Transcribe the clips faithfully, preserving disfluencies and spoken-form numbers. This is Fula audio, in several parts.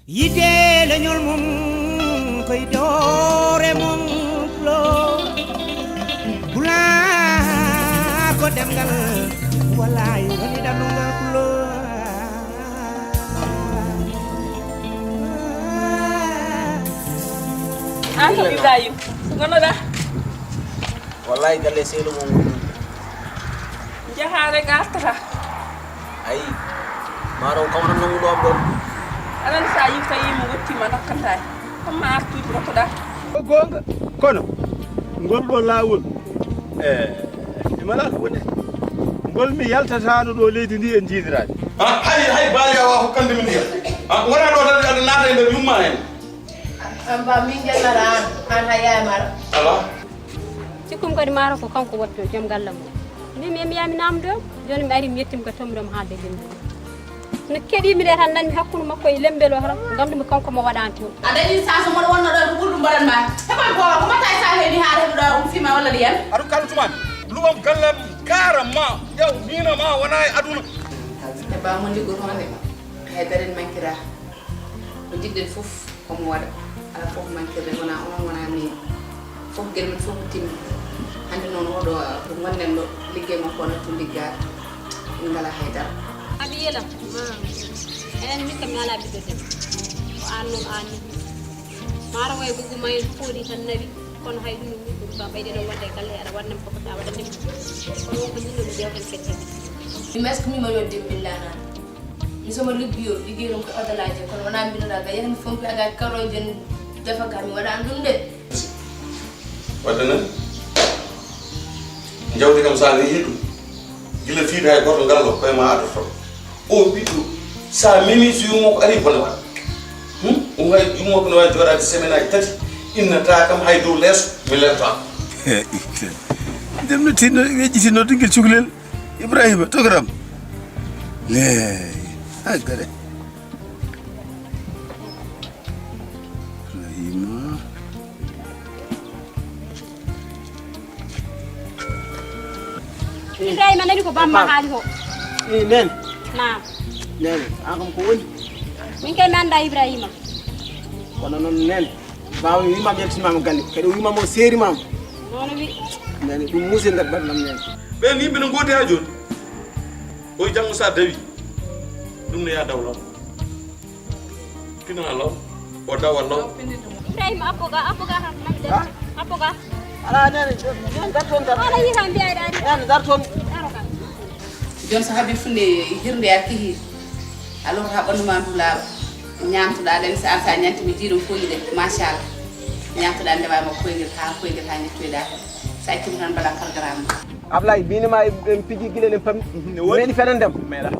Yiɗde leñol mum koye doore mum pulo. Pulaar ko ɗemngal wallaay woni ɗannungal pulo. An kam Ibrahim, gonoɗa? Wallaay galle seeɗa mo woni. Jahaare gartata. Ayi, maaro kam nan nangu ɗo am ɗo. Aɗa sa yimta yimo wottima dokkantay. Kamma artuji rokkoɗa. Ko goonga, kono ngol ɗo laawol e mala ko woni ngol mi yaltataano ɗo leydi ndi en jiidirani. Hay hay baali awa hokkande mi ndiyam. Wona ɗo tan aɗa naata e nder yumma en. An ba min jallata an an hay yaay mara. Ala. Cikkum kadi maaro ko kanko waɗto joom galle mum. Min mi yami namdo jooni mi ari mi yettima ka tombiɗo mo haalde jimmi. No keɗimi nde tan nanmi hakkunde makko e lembel o tan gandumi kanko mo waɗani toon. A dañi sens moɗo wonno ɗo ko ɓurɗum mbaɗan ma. Heɓan ko ko mbatta e sens ni haare ɗo ɗum fima walla ɗiyan. Aɗum kala tuman luwam gallam kaara ma ƴaw mina ma wona e aduna. E ba mo liggotoonde haydara en mankira ko jiɗɗen fof. Komo waɗa ala fof mankirde wona onon wona min fof gel men fof ko timmi. Hannde noon oɗo to gonnen ɗo liggey makko o nattu liggaade en ngala haydara. Aɗa yela? Enen min kam mi ala ɓiɗɗo debbo ko an noon an ni. Maaro wawi ɓogguma en foodi tan nawi kono hay ɗum ɗum ɗum kam ɓeyde ɗo wonde e galle aɗa waɗanam ko fota waɗanam kono won ko min ɗum jewten fette. Mi maski mi maño dimbillana. Mi somo liggiyo liggiyo ɗum ko odalaje kono wona mbinoɗa ga yahmi fompi aga karoje defa ga mi waɗani ɗum de. Wadde noon jawdi kam sa nehi ɗum gila fiiɗa e goto ngallo koye ma adorto o ɓiɗɗo sa memi so yumma ko ari bone waɗa. Ɗum hay yumma ko no wawi joɗade semaine aji tati innata kam hay dow leeso mi lelta. Ndem no tinno weƴƴitinno ɗum gel cukalel. Ibrahima togaram. Leey. Hay gare. Ibrahima. Ibrahima nani ko bamma haali ko. Nen. Naam. Nen. An kam ko woni? Min kay mi anda Ibrahima. Kono noon nen. Bawo mi wima geltinmama galle kadi o wimama o seerimama. Nono wi. Nani ɗum muse nder ɓerɗam nen. Ɓen yimɓe no gooti ha joni. Oy janngo sa dawi ɗum no yaa daw law. Pinana law o dawa law. Ibrahima appo ga appo ga ha mami datti appo ga. Ala nene nene dar toon dar. Ala yiha mbiya ɗaɗi. Nene dar toon. Daro ga. Jooni so haɓi funde hirnde a kihi a lorta ɓanndu ma ndu laaɓa ñaamtoɗa ɗen so an sa ñanti mi jiiɗum koyɗe machallah ñaamtoɗa ndewa ma koygel ha koygel ha ñettoyɗa hen so accuma tan mbaɗa programme ma. Ablay bini ma en piji gila en pami meni fenandem meɗa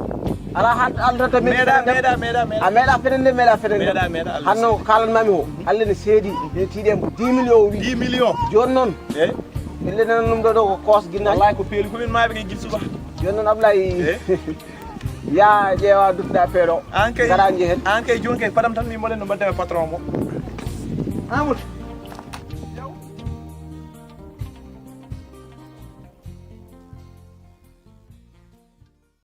ala han aldata meni meɗa meɗa meɗa meɗa a meɗa fenande meɗa fenande meɗa meɗa hanno kalan mami o Allah ne seedi ne tiiɗe mo dix millions o wi dix millions joni noon eh ille nan ɗum ɗo ɗo ko kos ginnaji wallahi ko peeli ko min maɓe ke gil suba joni noon Ablay eh ya ƴeewa duttuɗa peeɗo an kay gara jehen an kay joni kay paɗam tan mi mboɗen no mbaɗdema patron mo amadou